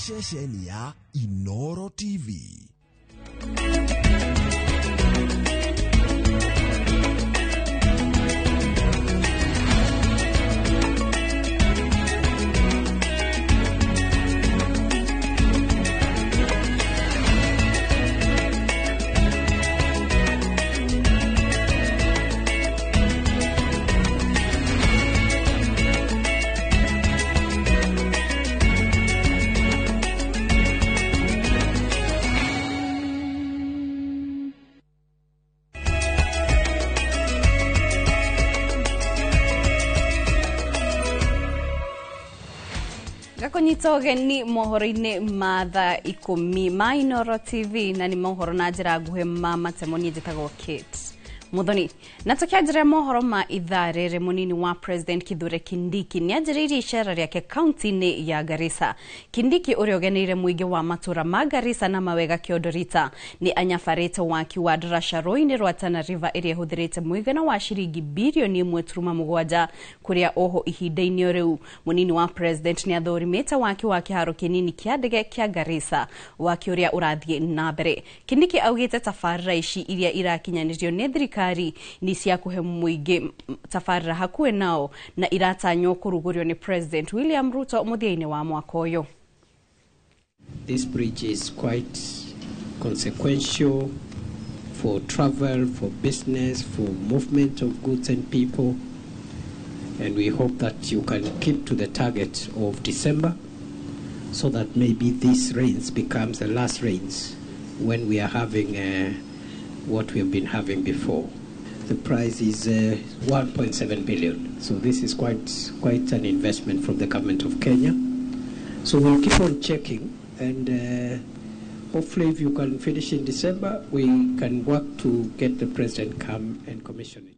Ceceni ya Inoro TV. Gakũnyita ũgeni mohoro-inĩ ma thaa 10 ma Inoro TV na nĩ mohoro na njĩra nguhĩ ma matemo. Niĩ njĩtagwo Kate Muthoni. Na tukianjĩrĩria mohoro ma ithaa rĩrĩ, mũnini wa President Kithure Kindiki nĩ anjĩrĩirie icera rĩake kaunti-inĩ ya Garissa. Kindiki ũrĩa ũgeneire mũingĩ wa matũra ma Garissa na Mawega Kiondo Rita nĩ anyabarĩte waki wa ndaraca rũĩ-inĩ rwa Tana River ĩrĩa ĩhũthĩrĩte mũigana wa ciringi birioni 1.7 kũrĩa oho ihinda-inĩ rĩu mũnini wa President nĩ athũrimĩte waki wa kĩharo kĩnini kĩa ndege kĩa Garissa, waki ũrĩa ũrathiĩ na mbere. Kindiki augĩte tabarĩra ici iria irakinyanĩrio nĩ thirikari ni cia kũhe mũingĩ tabarĩra hakuhĩ nao na iratanywo kũrugũrio nĩ President William Ruto mũthia-inĩ wa mwaka ũyũ. This bridge is quite consequential for travel, for business, for movement of goods and people. And we hope that you can keep to the target of December so that maybe this rains becomes the last rains when we are having what we have been having before. The price is 1.7 billion. So this is quite an investment from the government of Kenya. So we'll keep on checking, and hopefully if you can finish in December, we can work to get the president come and commission it.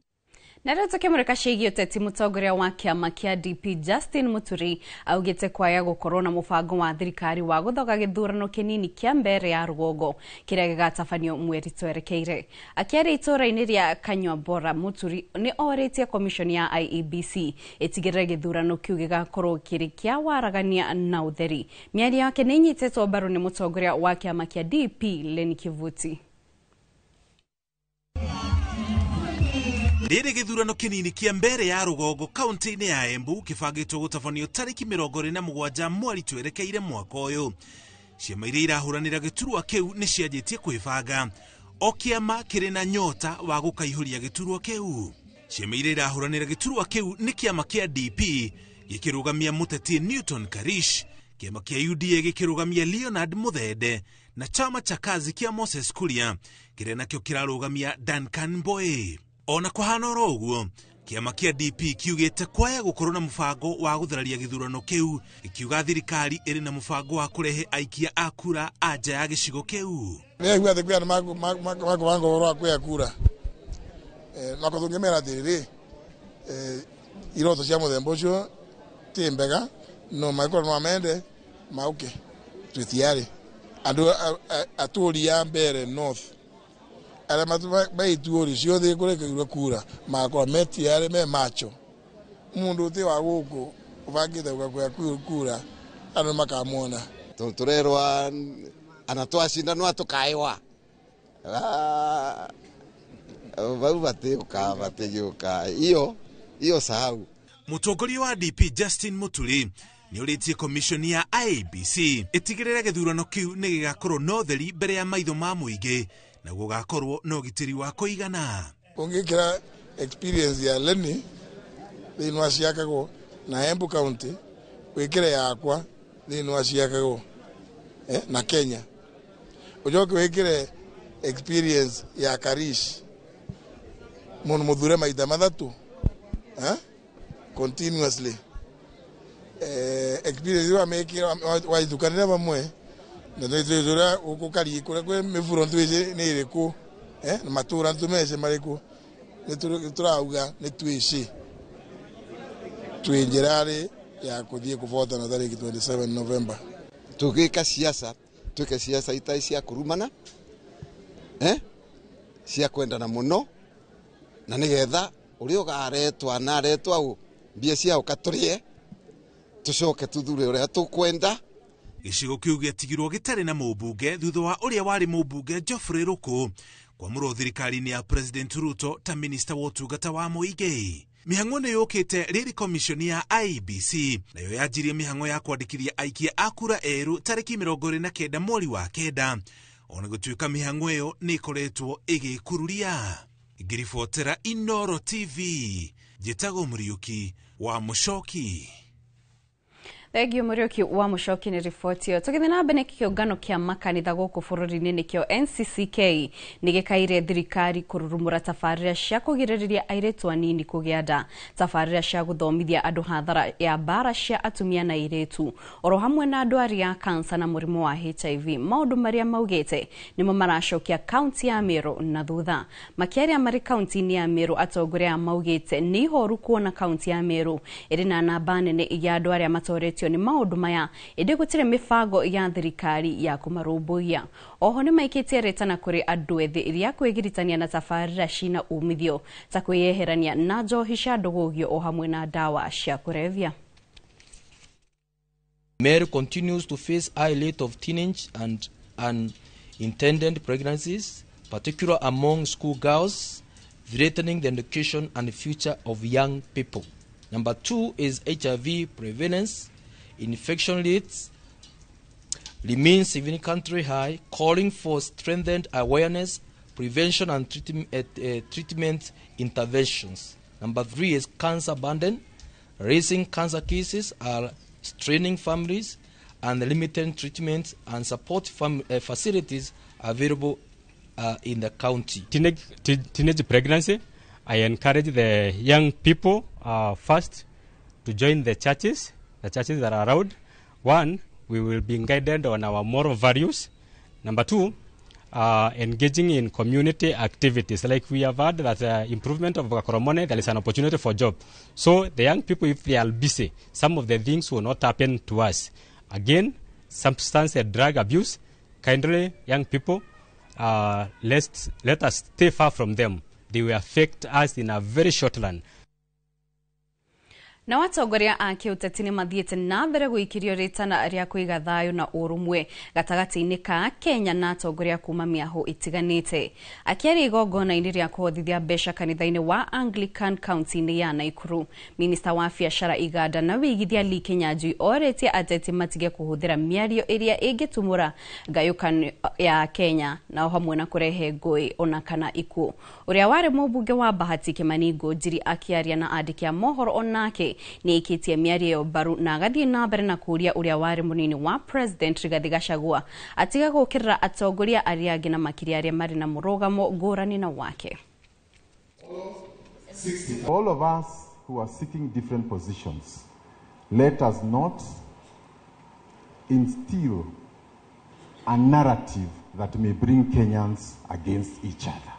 Na rĩu tũkĩmũrĩka ciĩgiĩ ũteti, mũtongoria wa kĩama kĩa DP Justin Muturi augĩte kwaya gũkorwo na mũbango wa thirikari wa gũthoga gĩthurano kĩnini kĩa mbere ya rũgongo kĩrĩa gĩgatabanio mweri twerekeire. Akĩaria itũũra-inĩ rĩa Kanyuambora, Muturi nĩ orĩtie commission ya IEBC ĩtigĩrĩre gĩthurano kĩu gĩgakorwo kĩrĩ kĩa waragania na ũtheri. Mĩario yake nĩ ĩnyitĩtwo mbaru nĩ mũtongoria wa kĩama kĩa DP Leni Kivuti. Rĩrĩ gĩthurano kĩnini kĩa mbere ya rũgongo kaunti-inĩ ya Embu kĩbangĩtwo gũtabanio tarĩki 27 mweri twerekeire mwaka ũyũ. Ciama iria irahũranĩra gĩturwa kĩu nĩ cianjĩtie kwĩbanga. O kĩama kĩrĩ na nyota wa gũkaihũria gĩturwa kĩu. Ciama iria irahũranĩra gĩturwa kĩu nĩ kĩama kĩa DP gĩkĩrũgamia mũteti Newton Karish, kĩama kĩa UDA gĩkĩrũgamia Leonard Muthende na chama cha kazi kĩa Moses Kuria kĩrĩa nakĩo kĩrarũgamia Duncan Mboe. Ona kũhana oro ũguo, kĩama kĩa DP kiugĩte kwaya gũkorwo na mũbango wa gũthararia gĩthurano kĩu, gĩkiuga thirikari ĩrĩ na mũbango wa kũrehe aikia a kura a nja ya gĩcigo kĩu. Nĩaigua atĩ kwĩ andũ makũbanga ũhoro wa kuoya kura, no tũngĩmera atĩrĩrĩ, iroto cia mũthemba ũcio ti mbega, no mangĩkorwo no amende mauke, twĩ tayari. Andũ atũri a Mbeere North arĩa maitũri ciothe kũrĩa kura magakorwo me tayari, me macho. Mũndũ ũtĩ wa gũkũ ũbangĩte gũka kuoya kura, andũ makamwona. Tũrerwa ana twashinda no tũkaĩwa vau vatĩũka vatĩgĩũka iyo iyo sahau. Mũtongoria wa DP Justin Muturi nĩ ũrĩtie commission ya IEBC ĩtigĩrĩre gĩthurano kĩu nĩ gĩgakorwo na ũtheri mbere ya maitho ma mũingĩ na gũgakorwo na ũgitĩri wa kũigana. Ũngĩkĩra experience ya Leni thĩinĩ wa Ciakago na Embu County, wĩkĩre yakwa thĩinĩ wa Ciakago na Kenya, ũcoke wĩkĩre experience ya Karish mũndũ mũthure maita mathatũ continuously, experience wa mekira waithukanĩra vamwe na twĩtũra gũkũ Karii kũrĩa kwĩ mĩburo ntwĩci nĩ ĩrĩkũ, na matũra ntũmece marĩkũ, nĩ tũrauga nĩ twĩci twĩ njĩra ya kũthiĩ kũvotana tarĩki 27 November. Tũgĩka siasa, twĩke siasa itai cia kũrumana, cia kwendana mũno, na nĩgetha ũrĩa ũgaretwa na aretwa ũ mbia cia ũka tũrĩe tũcoke tuthure ũrĩa tũkwenda. Gĩcigo kĩu gĩatigirwo gĩtarĩ na mũmbunge thutha wa ũrĩa warĩ mũmbunge Geoffrey Ruku kwamũrwo thirikari-inĩ ya President Ruto ta minista wa ũtungata wa mũingĩ. Mĩhang'o nĩ yũkĩte rĩrĩ komishoni ya IEBC nayo yanjirie mĩhang'o ya kwandĩkithia aikia a kura erũ tarĩki 29 mweri wa 9, ona gũtuĩka mĩhang'o ĩyo nĩ ĩkoretwo ĩgĩkururia. Ngĩribotera Inooro TV, njĩtagwo Mũriũki wa Mũcoki. Thengio Mũriũki wa Mũcoki nĩ riboti ĩyo. Tũgĩthiĩ na mbere, kĩũngano kĩa makanitha gũkũ bũrũri-inĩ nĩkĩo NCCK nĩ gĩkaire thirikari kũrurumũra tabarĩra cia kũgirĩrĩria airĩtu anini kũgĩa nda, tabarĩra cia gũthomithia andũ hathara ya mbara cia atumia na airĩtu, oro hamwe na ndwari ya kansa na mũrimũ wa HIV. Maũndũ marĩa maugĩte nĩmo maracokia kaunti ya Meru na thutha. Makĩaria marĩ kaunti-inĩ ya Meru, atongoria maugĩte nĩ ihoru kuona kaunti ya Meru ĩrĩ na namba nene ya andũ arĩa matoretio nĩ maũndũ maya, ĩndĩ gũtirĩ mĩbango ya thirikari ya kũmarũmbũiya. Oho nĩ maikĩtie rĩtana kũrĩ andũ ethĩ rĩa kwĩgiritania na tabarĩra cina umithio ta kwĩyeherania na njohi cia ndũgũgio o hamwe na ndawa cia kũrebia. Meru continues to face high rate of teenage and unintended pregnancies, particularly among school girls, threatening the education and future of young people. Number 2 is HIV prevalence. Infection rates remain significantly high, calling for strengthened awareness, prevention and treatment interventions. Number 3 is cancer burden. Raising cancer cases are straining families and limited treatment and support facilities available in the county. Teenage pregnancy, I encourage the young people first to join the churches that are around. 1, we will be guided on our moral values. Number 2, engaging in community activities. Like we have heard that improvement of Gakoromone, there is an opportunity for job. So the young people, if they are busy, some of the things will not happen to us. Again, substance and drug abuse, kindly young people, let us stay far from them. They will affect us in a very short run. Na atongoria a kĩũteti nĩ mathiĩte na mbere gũikĩrio rĩtana rĩa kũiga thayũ na ũrũmwe gatagatĩ-inĩ ka Kenya na atongoria kuma mĩahũ ĩtiganĩte. Akĩaria igongona-inĩ rĩa kũhothithia mbeca kanitha-inĩ wa Anglican kaunti-inĩ ya Nakuru, minista wa biacara, iganda na wĩigithia Lee Kinyanjui orĩtie ateti matige kũhũthĩra mĩario ĩrĩa ĩngĩtumũra ngayũkano ya Kenya na o hamwe na kũrehe ngũĩ ona kana ikuũ. Ũrĩa warĩ mũmbunge wa Bahati Kimani Ngũnjiri akĩaria na andĩki a mohoro onake nĩ ĩkĩtie mĩario ĩyo mbaru na agathiĩ na mbere na kũũria ũrĩa warĩ mũnini wa President Rigathi Gachagua atiga gũũkĩrĩra atongoria arĩa angĩ na makĩria arĩa marĩ na mũrũgamo ngũrani na wake. All of us who are seeking different positions, let us not instill a narrative that may bring Kenyans against each other.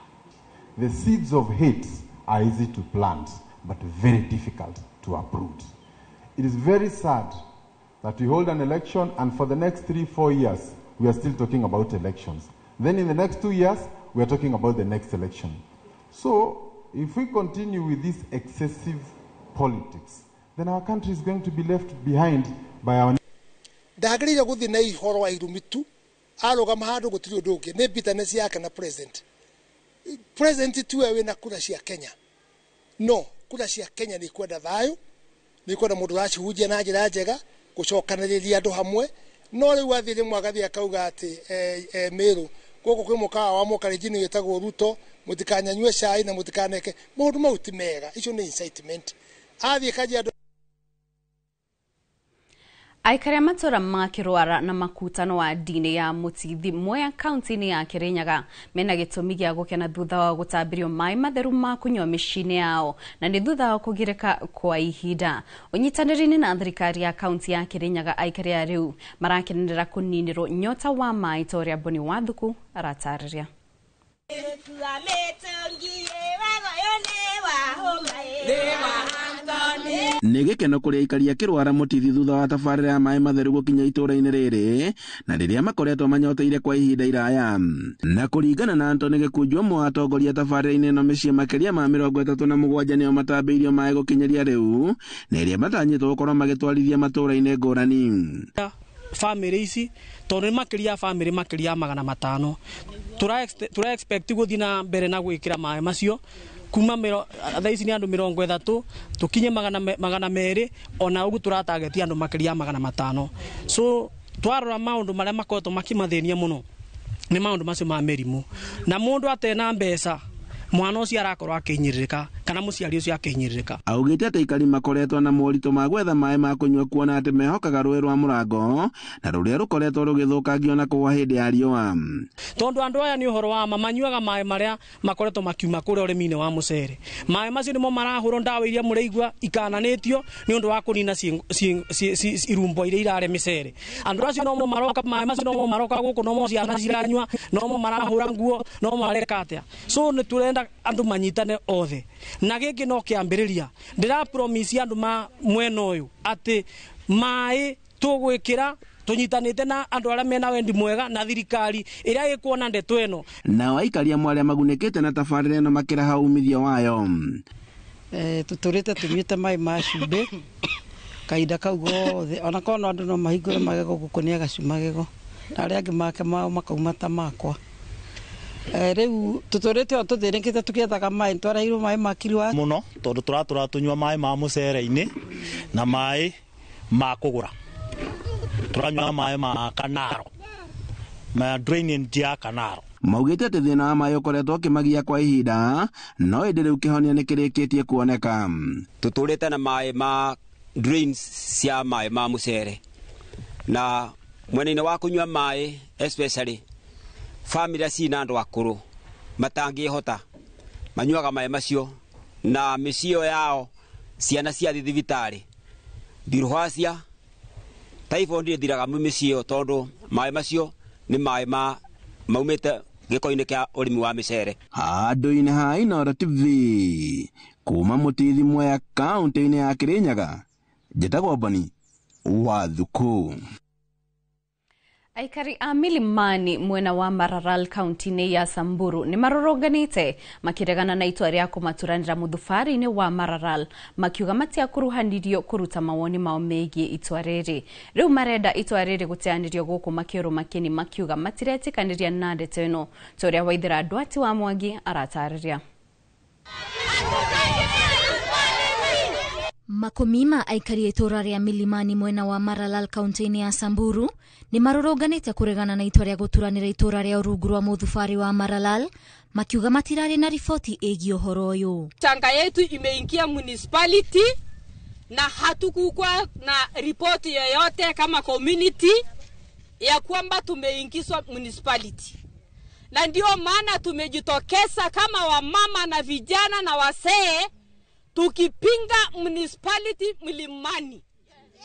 The seeds of hate are easy to plant, but very difficult to uproot. It is very sad that we hold an election and for the next 3-4 years, we are still talking about elections. Then in the next 2 years, we are talking about the next election. So if we continue with this excessive politics, then our country is going to be left behind by our... Ndagĩrĩire gũthiĩ na ihoro wa irumi tu arũgama handũ gũtirĩ ũndũ ũngĩ nĩ bitterness yake na president. President tiwe wĩna kura cia Kenya. No, kura cia Kenya nĩ kwenda thayũ, nĩ kwenda mũndũ ũracihunjia na njĩra njega, gũcokanĩrĩria andũ hamwe. No rĩu athiĩ rĩmwe agathiĩ akauga atĩ Meru gũkũ kwĩ mũkawa wa mũkarenjini wĩtagwo Ruto, mũtikanyanyue cai na mũtikaneke maũndũ mau ti mega, icio nĩ incitement. Athiĩ Kajiado. Aikari a matũra ma Kĩrwara na makutano wa ndini ya Mũtithi Mwea kaunti-inĩ ya Kĩrĩnyaga mena gĩtũmi gĩa gũkena thutha wa gũtambĩrio maĩ matheru ma kũnyua mĩciĩ-inĩ yao na nĩ thutha wa kũgirĩka kwa ihinda. Ũnyitanĩri-inĩ na thirikari ya kaunti ya Kĩrĩnyaga, aikari a rĩu marakenerera kũninĩrwo nyota wa maĩ ta ũrĩa Boni Wathuku aratarĩria. Nĩ gĩkeno kũrĩ aikari a Kĩrwara Mũtithi thutha wa tabarĩra ya maĩ matheru gũkinya itũũra-inĩ rĩrĩ na rĩrĩa makoretwo manyoteire kwa ihinda iraya. Na kũringana na Anthony Gĩkunju, ũmwe wa atongoria tabarĩra-inĩ ĩno, mĩciĩ makĩria ma 37 nĩo matambĩirio maĩ gũkinyĩria rĩu na ĩrĩa matanyĩtwo gũkorwo magĩtwarithia matũũra-inĩ ngũrani. family ici tondu ni makiria family makiria 500. Tura expect guthii na mbere na gwikira maĩ macio kuma thaa ici ni andu 30 tukinye 200 ona ugu turatargeti andu makiria 500. So twarora maundu maria makoretwo makimathĩnia muno ni maundu macio ma mĩrimũ, na mundu atena mbeca mwana ũcio arakorwo akĩhinyĩrĩrĩka kana mũciari ũcio akĩhinyĩrĩrĩka. Augĩte atĩ aikari makoretwo na moritũ ma gwetha maĩ ma kũnyua kuona atĩ mehokaga rũĩ rwa Mũrango na rũrĩa rũkoretwo rũgĩthũkangio na kũgwa hĩndĩ ya riũa. Tondu andũ aya nĩ ũhoro wa ma manyuaga maĩ marĩa makoretwo makiuma kũrĩa ũrĩmi-inĩ wa mũcere. Maĩ macio nĩmo marahũrwo ndawa iria mũraigua ikananĩtio nĩ ũndũ wa kũnina irumbo iria irarĩa mĩcere. Andũ acio nomo maroka, maĩ macio nomo maroka gũkũ, nomo ciana ciranyua, nomo marahũra nguo, nomo mareka atĩa. So nĩ tũrenda andu manyitane othe, na giki no kiambiriria. Ndira promise andu ma mwena uyu ati mai tugwikira tunyitanite na andu aria mena wendi mwega na thirikari iria ikuona ndeto ino. Nao aikari amwe aria magunĩkĩte na tabarĩra ĩno makĩraha umithio wayo. Tuturite tunyuĩte mai ma cumbĩ kahinda kau gothe, ona korwo andu no mahingũre magego gũkũ nĩ agacu magego, na arĩa angĩ make mao makauma ta makwa. Rĩu tũtũrĩte o tũthĩnĩkĩte tũkĩethaga maĩ, twareheirwo maĩ ma kiriwa mũno tondũ tũratũra tũnyua maĩ ma mũcere-inĩ na maĩ ma kũgũra. Tũranyua maĩ ma Kanaro, ma drainage ya Kanaro. Maugĩte atĩ thĩna wa maĩ ũkoretwo ũkĩmagia kwa ihinda, no ĩndĩ rĩu kĩhonia nĩ kĩrĩkĩtie kuoneka. Tũtũrĩte na maĩ ma drains cia maĩ ma mũcere, na mwena-inĩ wa kũnyua maĩ especially family cina andu akuru matangihota manyuaga maĩ macio na mĩciĩ yao ciana ciathiĩ thibitarĩ bilharzia typhoid ĩthiraga mĩciĩ tondu maĩ macio nĩ maĩ ma maumĩte gĩko-inĩ kĩa ũrĩmi wa mĩcere. Handũ-inĩ ha Inooro TV kuma Mũtithi Mwea kaũntĩ-inĩ ya Kĩrĩnyaga, njĩtagwo Boni wa Thuku. Aikari a Milimani mwena wa Maralal kaunti-inĩ ya Samburu nĩ marũrũnganĩte makĩregana na itua rĩa kũmaturanĩra mũthubarĩ-inĩ wa Maralal, makiuga matiakuruhanirio kũruta mawoni mao megiĩ itua rĩrĩ. Rĩu marenda itua rĩrĩ gũteanĩrio gũkũ makĩũrũ makĩni makiuga matiretĩkanĩria na ndeto ĩno. Ta ũrĩa Waithera Ndwati wa Mwangi aratarĩria. Makumi ma aikari a itũra rĩa Milimani mwena wa Maralal kaunti-inĩ ya Samburu nĩ marũrũnganĩte kũregana na itua rĩa gũturanĩra itũra rĩa rungu rwa mũthubarĩ wa Maralal, makiuga matirarĩ na riboti ĩgiĩ ũhoro ũyũ. Changa yetu imeingia municipality na hatukukuwa na ripoti yoyote kama community ya kwamba tumeingizwa municipality, na ndio maana tumejitokeza kama wamama na vijana na wasee tukipinga municipality Milimani,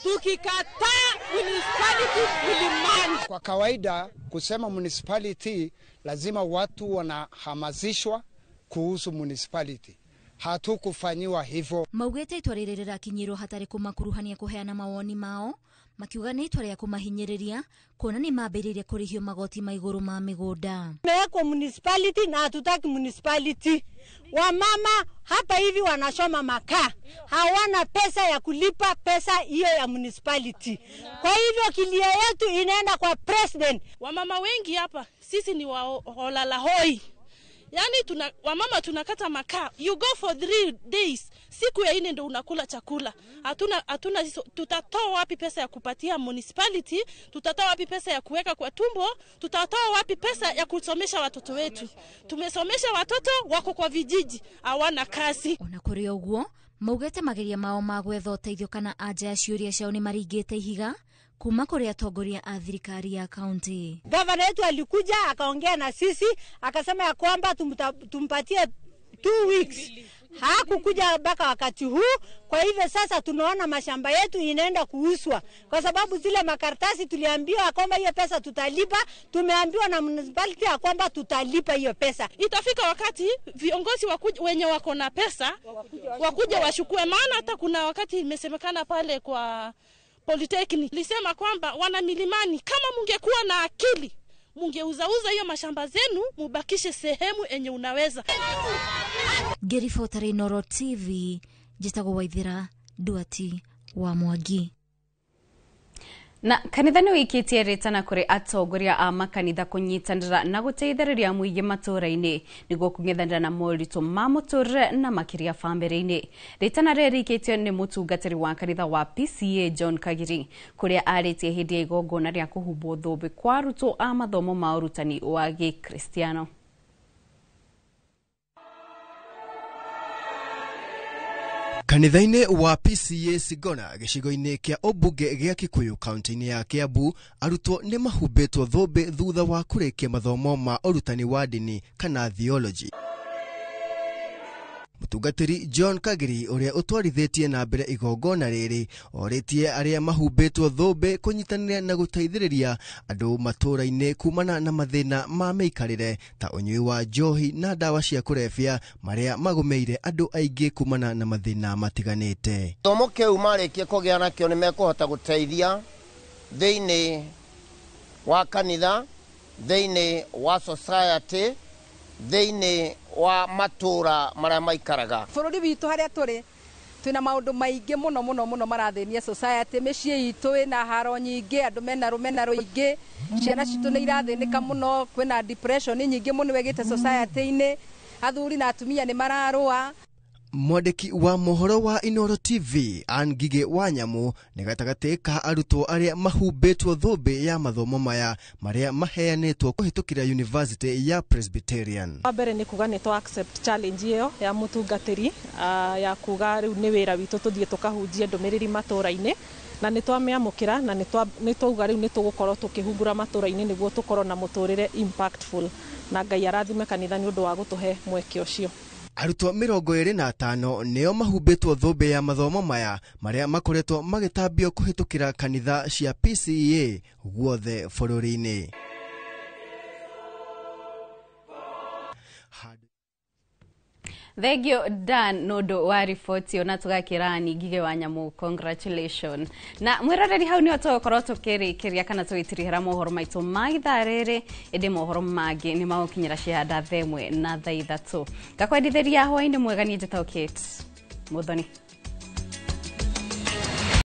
tukikataa municipality Milimani. Kwa kawaida kusema municipality lazima watu wanahamasishwa kuhusu municipality. Hatukufanyiwa hivyo. Maugĩte itua rĩrĩ rĩrakinyĩrwo hatarĩ kũmakuruhania kũheana mawoni mao, makiuga nĩ itua rĩa kũmahinyĩrĩria kuona nĩ mambĩrĩirie kũrĩhio magoti ma igũrũ ma mĩgũnda. Tumewekwa municipality na hatutaki municipality. Wamama hapa hivi wanashoma makaa, hawana pesa ya kulipa pesa hiyo ya municipality. Kwa hivyo kilio yetu inaenda kwa president. Wamama wengi hapa sisi ni waholalahoi. Yani wamama tunakata makaa. You go for 3 days. Siku ya 4 ndo unakula chakula. Hatuna tutatoa wapi pesa ya kupatia municipality? Tutatoa wapi pesa ya kuweka kwa tumbo? Tutatoa wapi pesa ya kusomesha watoto wetu? Tumesomesha watoto wako kwa vijiji, hawana kazi. Ona kũrĩ ũguo, maugĩte mageria mao ma gwetha ũteithio kana anja ya ciũria ciao nĩ maringĩte ihiga kuma kũrĩ atongoria a thirikari ya kaunti. Gavana yetu alikuja akaongea na sisi akasema ya kwamba tumpatie 2 weeks. Hakukuja mpaka wakati huu. Kwa hivyo sasa tunaona mashamba yetu inaenda kuuzwa, kwa sababu zile makaratasi tuliambiwa kwamba hiyo pesa tutalipa, tumeambiwa na municipality ya kwamba tutalipa hiyo pesa. Itafika wakati viongozi wenye wako na pesa wakuja washukue, maana hata kuna wakati imesemekana pale kwa Polytechnic lisema kwamba wana Milimani, kama mungekuwa na akili mungeuzauza hiyo mashamba zenu, mubakishe sehemu enye unaweza. Ngĩribotera Inooro TV, njĩtagwo Waithera Nduati wa Mwangi. Na kanitha nĩ wĩkĩtie rĩtana kũrĩ atongoria a makanitha kũnyitanĩra na gũteithĩrĩria mũingĩ matũũra-inĩ nĩguo kũng'ethanĩra na moritũ ma mũtũrĩre na makĩria bamĩrĩ-inĩ. Rĩtana rĩrĩ rĩikĩtio nĩ mũtungatĩri wa kanitha wa PCA John Kagiri kũrĩa arĩtie hĩndĩ ya igongona rĩa kũhumbwo thũmbĩ kwa arutwo a mathomo ma ũrutani wa gĩkristiano. Kanitha-inĩ wa PCA Sigona gĩcigo-inĩ kĩa ũmbunge gĩa Kikuyu kaunti-inĩ ya Kiambu, arutwo nĩ mahumbĩtwo thũmbĩ thutha wa kũrĩkia mathomo ma ũrutani wa ndini kana theology. Mũtungatĩri John Kagiri ũrĩa ũtwarithĩtie na mbere igongona rĩrĩ orĩtie arĩa mahumbĩtwo thũmbĩ kũnyitanĩra na gũteithĩrĩria andũ matũũra-inĩ kumana na mathĩna ma mĩikarĩre ta ũnyui wa njohi na ndawa cia kũrebia marĩa magũmĩire andũ aingĩ kumana na mathĩna matiganĩte. Gĩthomo kĩu marĩkia kũgĩa nakĩo nĩ mekũhota gũteithia thĩinĩ wa kanitha, thĩinĩ wa society, thĩinĩ wa matũũra marĩa maikaraga. Bũrũri witũ harĩa tũrĩ twĩna maũndũ maingĩ mũno mũno mũno marathĩnia society, mĩciĩ itũ ĩna haro nyingĩ, andũ mena rũmena rũingĩ, ciana citũ nĩ irathĩnĩka mũno, kwĩna depression nyingĩ mũno ĩgĩte society-inĩ, athuri na atumia nĩ mararũa. Mwandĩki wa mohoro wa Inoro TV Ann Ngigĩ wa Nyamũ nĩ gatagatĩ ka arutwo arĩa mahumbĩtwo thũmbĩ ya mathomo maya marĩa maheanĩtwo kũhĩtũkĩra University ya Presbyterian. Wa mbere nĩ kuga nĩ twa accept challenge ĩyo ya mũtungatĩri ya kuga rĩu nĩ wĩra witũ tũthiĩ tũkahunjie ndũmĩrĩri matũũra-inĩ, na nĩ twamĩamũkĩra na nĩ twauga rĩu nĩ tũgũkorwo tũkĩhungura matũũra-inĩ nĩguo tũkorwo na mũtũrĩre impactful, na Ngai arathime kanitha nĩ ũndũ wa gũtũhe mweke ũcio. Arutwo 25 nĩo mahumbĩtwo thũmbĩ ya mathomo maya marĩa makoretwo magĩtambio kũhĩtũkĩra kanitha cia PCEA guothe bũrũri-inĩ. Thank you Dan nũndũ wa riboti ĩyo na tũgakĩra Ngigĩ wa Nyamũ congratulations. Na mwĩroreri hau nĩho tũgũkorwo tũkĩrĩkĩria kana tũgĩtirihĩra mohoro maitũ ma ithaa rĩrĩ, ĩndĩ mohoro mangĩ nĩ magũkinyĩra cia thaa 1 na thaa 3. Ngakwendithĩria hwaĩ-inĩ mwega, niĩ njĩtagwo Kate Muthoni.